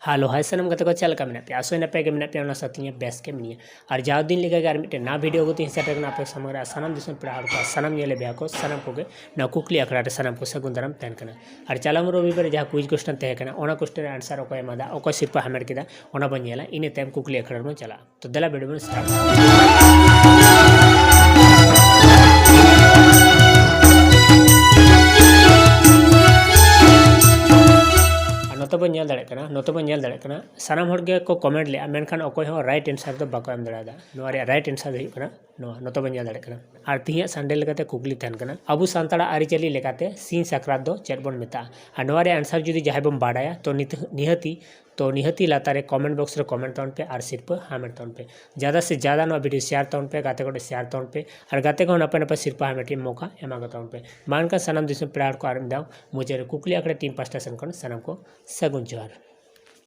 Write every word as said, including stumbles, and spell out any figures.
Hello, ᱦᱟᱭ ᱥᱟᱱᱟᱢ ᱜᱟᱛᱮ ᱠᱚ, ᱪᱮᱫ ᱞᱮᱠᱟ ᱢᱮᱱᱟᱜ ᱯᱮᱭᱟ? ᱟᱥᱚᱭ ᱱᱟᱯᱟᱭ ᱜᱮ ᱢᱮᱱᱟᱜ ᱯᱮᱭᱟ, ᱚᱱᱟ ᱥᱟᱶᱛᱮ ᱤᱧ ᱦᱚᱸ ᱵᱮᱥ ᱜᱮ ᱢᱤᱱᱟᱹᱧᱟ᱾ ᱟᱨ ᱡᱟᱣ ᱫᱤᱱ ᱞᱮᱠᱟ ᱜᱮ ᱟᱨ ᱢᱤᱫᱴᱮᱱ ᱱᱟᱣᱟ ᱵᱷᱤᱰᱤᱭᱳ ᱟᱹᱜᱩ ᱛᱮᱧ ᱥᱮᱴᱮᱨ ᱠᱟᱱᱟ ᱟᱯᱮ ᱥᱟᱢᱟᱝ ᱨᱮ᱾ ᱟᱨ ᱥᱟᱱᱟᱢ ᱫᱤᱥᱚᱢ ᱯᱮᱲᱟ ᱦᱚᱲ ᱠᱚ, ᱥᱟᱱᱟᱢ ᱧᱮᱞᱮ ᱵᱮᱭᱟ ᱠᱚ, ᱥᱟᱱᱟᱢ ᱠᱚᱜᱮ ᱱᱚᱣᱟ ᱠᱩᱠᱞᱤ ᱟᱠᱷᱲᱟ ᱨᱮ ᱥᱟᱱᱟᱢ ᱠᱚ ᱥᱟᱹᱜᱩᱱ ᱫᱟᱨᱟᱢ ᱛᱟᱦᱮᱱ ᱠᱟᱱᱟ᱾ ᱟᱨ ᱪᱟᱞᱟᱣ ᱨᱚᱵᱤᱵᱟᱨ ᱨᱮ ᱡᱟᱦᱟᱸ ᱠᱩᱭᱤᱡᱽ ᱠᱚᱥᱪᱮᱱ ᱛᱟᱦᱮᱸ ᱠᱟᱱᱟ, ᱚᱱᱟ ᱠᱚᱥᱪᱮᱱ ᱨᱮ ᱟᱱᱥᱟᱨ ᱚᱠᱚᱭ ᱮᱢᱟᱫᱟ, ᱚᱠᱚᱭ ᱥᱤᱨᱯᱟᱹ ᱦᱟᱢᱮᱴ ᱠᱮᱫᱟ, ᱚᱱᱟ ᱵᱚᱱ ᱧᱮᱞᱟ᱾ ᱤᱱᱟᱹ ᱛᱟᱭᱚᱢ ᱠᱩᱠᱞᱤ ᱟᱠᱷᱲᱟ ᱨᱮᱵᱚᱱ ᱪᱟᱞᱟᱜᱼᱟ᱾ ᱛᱚ ᱫᱮᱞᱟ ᱵᱷᱤᱰᱤᱭᱳ ᱵᱚᱱ ᱥᱴᱟᱨᱴ᱾ ᱟᱨ ᱱᱚᱛᱮ ᱵᱚᱱ ᱧᱮᱞ ᱫᱟᱲᱮᱭᱟᱜ ᱠᱟᱱᱟ, ᱱᱚᱛᱮ ᱵᱚᱱ ᱧᱮᱞ ᱫᱟᱲᱮᱭᱟᱜ ᱠᱟᱱᱟ, ᱥᱟᱱᱟᱢ ᱦᱚᱲ ᱜᱮᱠᱚ ᱠᱚᱢᱮᱱᱴ ᱞᱮᱜᱼᱟ, ᱢᱮᱱᱠᱷᱟᱱ ᱚᱠᱚᱭ ᱦᱚᱸ ᱨᱟᱭᱤᱴ ᱟᱱᱥᱟᱨ ᱫᱚ ᱵᱟᱠᱚ ᱮᱢ ᱫᱟᱲᱮᱭᱟᱫᱟ᱾ ᱱᱚᱣᱟ ᱨᱮᱭᱟᱜ ᱨᱟᱭᱤᱴ ᱟᱱᱥᱟᱨ ᱫᱚ ᱦᱩᱭᱩᱜ ᱠᱟᱱᱟ ᱱᱚᱣᱟ᱾ ᱱᱚᱛᱮ ᱵᱚᱱ ᱧᱮᱞ ᱫᱟᱲᱮᱭᱟᱜ ᱠᱟᱱᱟ᱾ ᱟᱨ ᱛᱮᱦᱮᱧᱟᱜ ᱥᱟᱱᱰᱮ ᱞᱮᱠᱟᱛᱮ ᱠᱩᱠᱞᱤ ᱛᱟᱦᱮᱱ ᱠᱟᱱᱟ, ᱟᱵᱚ ᱥᱟᱱᱛᱟᱲᱟᱜ ᱟᱹᱨᱤᱪᱟᱹᱞᱤ ᱞᱮᱠᱟᱛᱮ ᱥᱤᱧ ᱥᱟᱠᱨᱟᱛ ᱫᱚ ᱪᱮᱫ ᱵᱚᱱ ᱢᱮᱛᱟᱜᱼᱟ? ᱟᱨ ᱱᱚᱣᱟ ᱨᱮᱭᱟᱜ ᱟᱱᱥᱟᱨ ᱡᱩᱫᱤ ᱡᱟᱦᱟᱸᱭ ᱵᱚᱱ ᱵᱟᱰᱟᱭᱟ, ᱛᱚ ᱱᱤᱛ-, ᱱᱤᱦᱟᱹᱛᱤ, ᱛᱚ ᱱᱤᱦᱟᱹᱛᱤ ᱞᱟᱛᱟᱨ ᱨᱮ ᱠᱚᱢᱮᱱᱴ ᱵᱚᱠᱥ ᱨᱮ ᱠᱚᱢᱮᱱᱴ ᱛᱟᱵᱚᱱ ᱯᱮ ᱟᱨ ᱥᱤᱨᱯᱟᱹ ᱦᱟᱢᱮᱴ ᱛᱟᱵᱚᱱ ᱯᱮ᱾ ᱡᱟᱫᱟ ᱥᱮ ᱡᱟᱫᱟ ᱱᱚᱣᱟ ᱵᱷᱤᱰᱤᱭᱳ ᱥᱮᱭᱟᱨ ᱛᱟᱵᱚᱱ ᱯᱮ, ᱜᱟᱛᱮ ᱠᱚᱴᱷᱮᱱ ᱥᱮᱭᱟᱨ ᱛᱟᱵᱚᱱ ᱯᱮ, ᱟᱨ ᱜᱟᱛᱮ ᱠᱚᱦᱚᱸ ᱱᱟᱯᱟᱭ ᱱᱟᱯᱟᱭ ᱥᱤᱨᱯᱟᱹ ᱦᱟᱢᱮᱴ ᱨᱮᱭᱟᱜ ᱢᱚᱠᱟ ᱮᱢᱟ ᱠᱚ ᱛᱟᱵᱚᱱ ᱯᱮ᱾ ᱢᱟ ᱮᱱᱠᱷᱟᱱ ᱥᱟᱱᱟᱢ ᱫᱤᱥᱚᱢ ᱯᱮᱲᱟ ᱦᱚᱲ ᱠᱚ ᱟᱨ ᱢᱤᱫ ᱫᱷᱟᱣ ᱢᱩᱪᱟᱹᱫ ᱨᱮ ᱠᱩᱠᱞᱤ ᱟᱠᱷᱲᱟ ᱴᱤᱢ ᱯᱟᱥᱴᱟ ᱥᱮᱱ ᱠᱷᱚᱱ ᱥᱟᱱᱟᱢ ᱠᱚ ᱥᱟᱹᱜᱩᱱ ᱡᱚᱦᱟᱨ᱾